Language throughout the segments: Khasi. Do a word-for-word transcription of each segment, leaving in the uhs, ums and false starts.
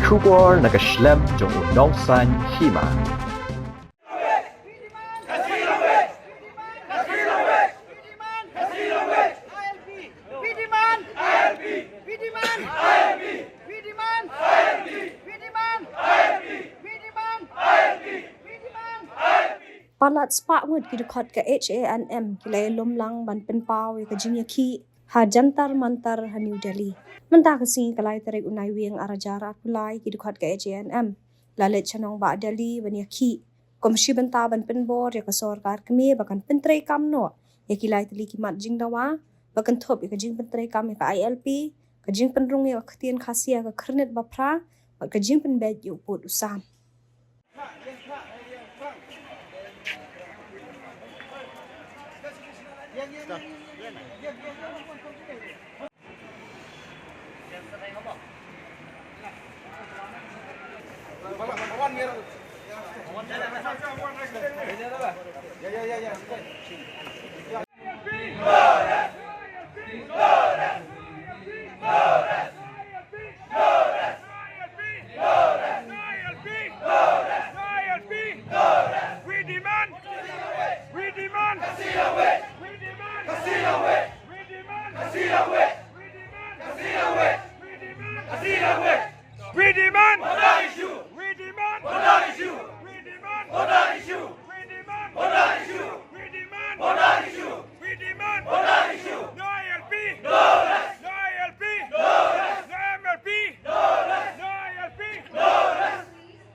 Khubor na ka shlem jong u nongsan hima. Palat spah ngut ki dkhot ka H A N M ki la ïalum lang ban pynpaw ïa ka jingïakhih ha Jantar Mantar ha New Delhi. Mynta ka sngi ka lai tarik u Naiwieng ar hajar arphew lai ki dkhot ka H A N M la leit sha nongbah Delhi ban ïakhih kum shi bynta ban pynbor ïa ka sorkar kmie ba kan pyntreikam noh ïa ki lai tylli ki mat jingdawa ba kynthup ïa ka jingpyntreikam ïa ka I L P, ka jingpynrung ïa ka ktien Khasi ha ka khyrnit ba phra bad ka jingpynbeit ïa u pud u sam. We demand! We demand! We demand! We demand! We demand! We demand! We demand! We demand! We demand! We demand! We demand! We demand! No I L P! No I L P! No M L P! No I L P!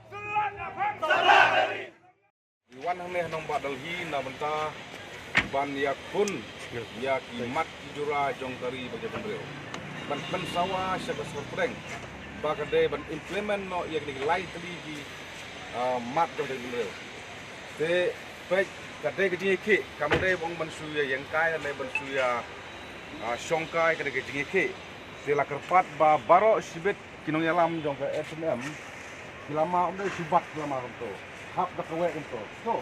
Samla na phang! Samla na phang! Ngi wan hangne ha nongbah Delhi na bynta ban ïakhun ïa ki mat ki jura jong ka ri bad ka jaitbynriew, ban pynsawa sha ka sorkar pdeng ba ka dei ban implement noh ïa kine ki lai tylli ki, ah, mat jong ka jaitbynriew. Te peit, ka dei ka jingïakhih, kam dei ba ong ban shu ïa ïengkai lane ban shu ïa, ah, shongkai, ka dei ka jingïakhih. Te la kyrpad ba baroh shibit ki nongïalam jong ka S N M ki la mad, ym dei shu bat ki la mad kumto, hap da kawei kumto. To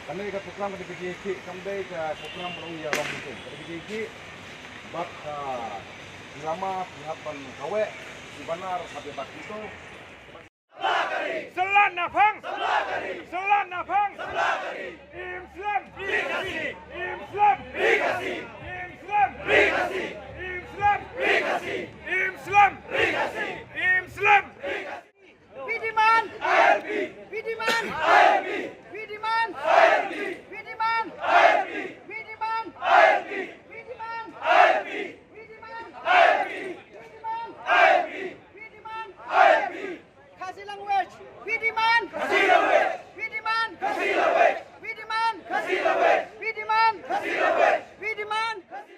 kane ka program ka dei ka jingïakhih, kam dei ka program ba long ïa long meeting, ka dei ka jingïakhih. Bad, ah, ki la mad ki hap ban kawei, ki banar hap ïa bat kumto. Samla na phang! Samla na phang! Im slem! Im slem! Im slem! Im slem! Im slem! We demand! We demand! We demand! We demand! Khasi language! We demand! Khasi language! We demand! Khasi language! We demand! Khasi language! We demand! Khasi language! We demand! Khasi